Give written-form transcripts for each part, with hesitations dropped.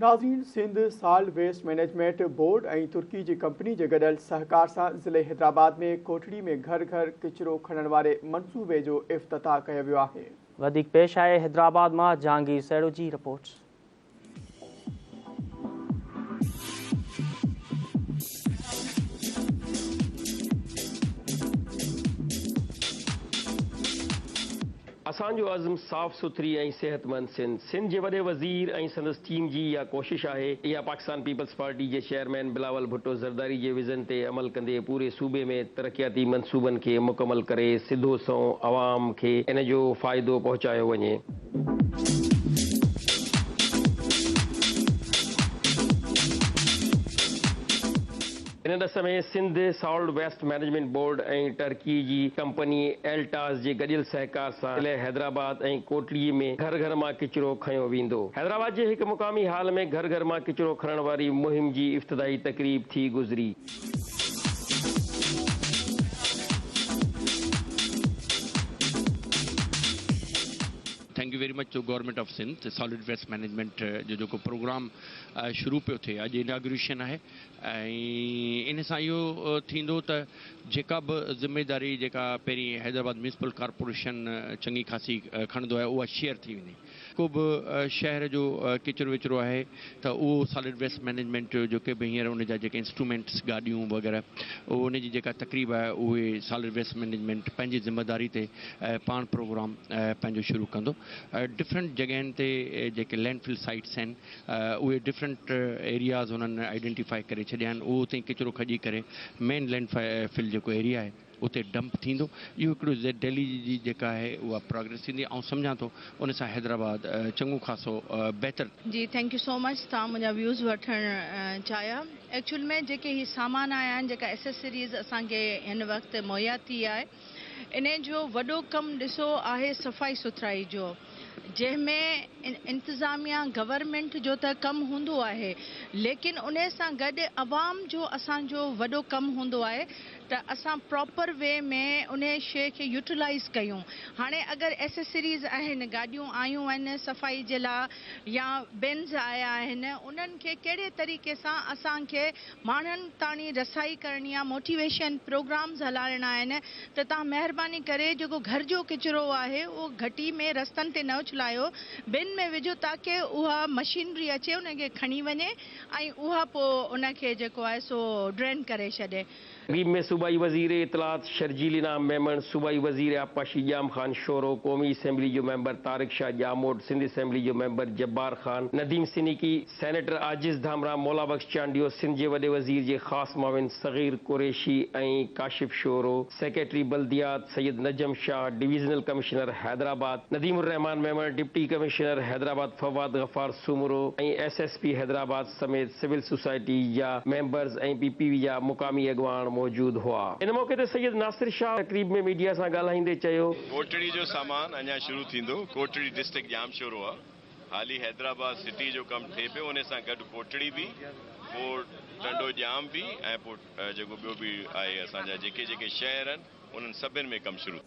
ناظرين Sindh solid waste management board ۽ ترڪي جي ڪمپني جي گڏيل سهڪار سان ضلعي حيدرآباد ۾ ڪوٽڙي ۾ گهر گهر ڪچرو کڻڻ واري منصوبي جو افتتاح ڪيو ويو آهي. وڌيڪ پيش آهي حيدرآباد مان جهانگير سهڙو جي رپورٽ. اسان جو عزم صاف سٿري ۽ صحتمند سنڌ، سنڌ جي وڏي وزير ۽ سندس ٽيم جي اها ڪوشش آهي، اها پاڪستان پيپلز پارٽي جي چيئرمين بلاول ڀٽو زرداري جي ويزن تي عمل ڪندي پوري صوبي ۾ ترقياتي منصوبن کي مڪمل ڪري سڌو سنئون عوام کي ان جو فائدو پهچايو وڃي. ان ڏس ۾ Sindh solid waste management board ۽ Turkey جي ڪمپني ايلٽاس جي گڏيل سهڪار سان ضلعي حيدرآباد ۽ ڪوٽڙي ۾ گهر گهر مان ڪچرو کنيو ويندو. حيدرآباد جي هڪ مقامي هال ۾ گهر گهر مان ڪچرو کڻڻ واري مهم جي افتتاحي تقريب ٿي گذري. Thank you very much to government of Sindh solid waste management جو جيڪو پروگرام شروع پيو ٿئي اڄ اناگريشن آهي ۽ ان سان اهو ٿيندو ته جيڪا به ذميداري جيڪا پهرين حيدرآباد ميونسپل ڪارپوريشن چڱي خاصي کڻندو آهي اها شيئر ٿي ويندي. ڪو به شهر جو ڪچرو وچرو آهي ته اهو سالڊ ويسٽ مئنيجمينٽ جو جيڪي به هينئر ان جا جيڪي انسٽرومينٽس گاڏيون وغيره ان جي جيڪا تقريب آهي اهي سالڊ ويسٽ مئنيجمينٽ پنهنجي ذميداري تي پاڻ پروگرام پنهنجو شروع ڪندو ڊفرنٽ جڳهين تي جيڪي لينڊ فل سائيٽس آهن اهي ڊفرنٽ ايرياز انهن آئيڊينٽيفائي ڪري ڇڏيا آهن اهو اتي ڪچرو کڄي ڪري مين لينڊ فل جيڪو ايريا آهي اتي ڊمپ ٿيندو اهو هڪڙو ڊيلي جي جيڪا آهي اها پراگريس ٿيندي آئون سمجهان ٿو ان سان حيدرآباد چڱو خاصو بهتر جي thank you سو مچ توهان منهنجا ويوز وٺڻ چاهيا ايڪچوئل ۾ جيڪي هي سامان آيا آهن جيڪا ايسيسريز اسان کي هن وقت مهيا ٿي آهي انهي جو وڏو ڪم ڏسو آهي صفائي سٿرائي جو جنهن ۾ انتظاميا گورنمينٽ جو ته ڪم هوندو آهي ليڪن انهي سان گڏ عوام جو اسان جو وڏو ڪم هوندو آهي ته اسان پراپر وي ۾ انهي شيء کي يوٽيلائيز ڪيون هاڻي اگر ايسيسريز آهن گاڏيون آيون آهن صفائي جي لاء يا بنز آيا آهن انهن کي ڪهڙي طريقي سان اسان کي ماڻهن تاڻي رسائي ڪرڻي آهي موٽيويشن پروگرامز هلائڻا آهن ته توهان مهرباني ڪري جيڪو گهر جو ڪچرو آهي اهو گهٽي ۾ رستن تي نه اڇلايو بن ۾ وجهو تاڪه اها مشينري اچي ان کي کڻي وڃي ۽ اها پوء ان کي جيڪو آهي سو ڊرين ڪري ڇڏي. تقريب ۾ صوبائي وزير اطلاعات شرجيل انعام ميمڻ، صوبائي وزير آبپاشي ڄام خان شورو، قومي اسيمبلي جو ميمبر طارق شاهه ڄاموٽ، سنڌ اسيمبلي جو ميمبر جبار خان، نديم سنيڪي، سينيٽر عاجز ڌامراهه، مولا بخش چانڊيو، سنڌ جي وڏي وزير جي خاص معاون صغير قريشي ۽ ڪاشف شورو، سيڪريٽري بلديات Syed Najam Shah, divisional commissioner Hyderabad Nadeem ur Rehman Memon, deputy commissioner Hyderabad Fawad Ghaffar Soomro ۽ S S P Hyderabad سميت سول سوسائٽي جا ميمبرز ۽ پي پي جا مقامي اڳواڻ موجود هئا. ان موقعي تي سيد ناصر شاهه تقريب ۾ ميڊيا سان ڳالهائيندي چيو. ڪوٽڙي جو سامان اڃا شروع ٿيندو، ڪوٽڙي ڊسٽرڪٽ ڄامشورو آ. حالي حيدرآباد سٽي جو ڪم ٺھي پيو انھي سان گڏ ڪوٽڙي به پوء ٽنڊو ڄام به ۽ پوء جيڪو ٻيو به آھي اسان جا جيڪي جيڪي شهر آھن انھن سڀن ۾ ڪم شروع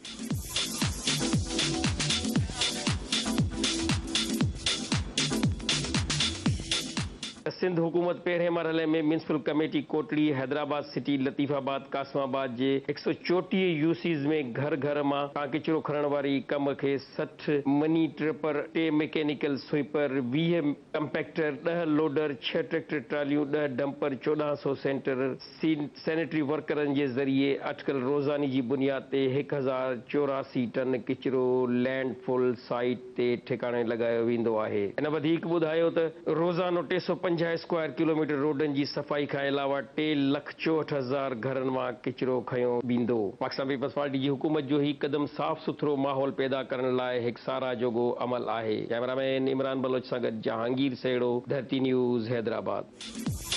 سنڌ حڪومت پهرين مرحلي ۾ municipal committee Kotri, Hyderabad city, Latifabad, Qasimabad جي 134 يو سيز ۾ گهر گهر مان کان ڪچرو کڻڻ واري ڪم کي 60 مني ٽرپر، ٽي مڪينيڪل سوئپر، 20 ڪمپيڪٽر، ڏهه لوڊر، ڇهه ٽريڪٽر ٽراليون، ڏهه ڊمپر، 14 سو سينٽر سينيٽري ورڪرن جي ذريعي اٽڪل روزاني جي بنياد تي 1084 ٽن ڪچرو لينڊ فل سائيٽ تي ٺڪاڻي لڳايو ويندو آهي. هن وڌيڪ ٻڌايو ته روزانو 350 اسڪوائر ڪلوميٽر روڊن جي صفائي کان علاوه 3,64,000 گهرن مان ڪچرو کنيو ويندو. پاڪستان پيپلز پارٽي جي حڪومت جو هي قدم صاف سٿرو ماحول پيدا ڪرڻ لاء هڪ ساراهه جوڳو عمل آهي. ڪئميرامين عمران بلوچ سان گڏ جهانگير سهڙو، ڌرتي نيوز، حيدرآباد.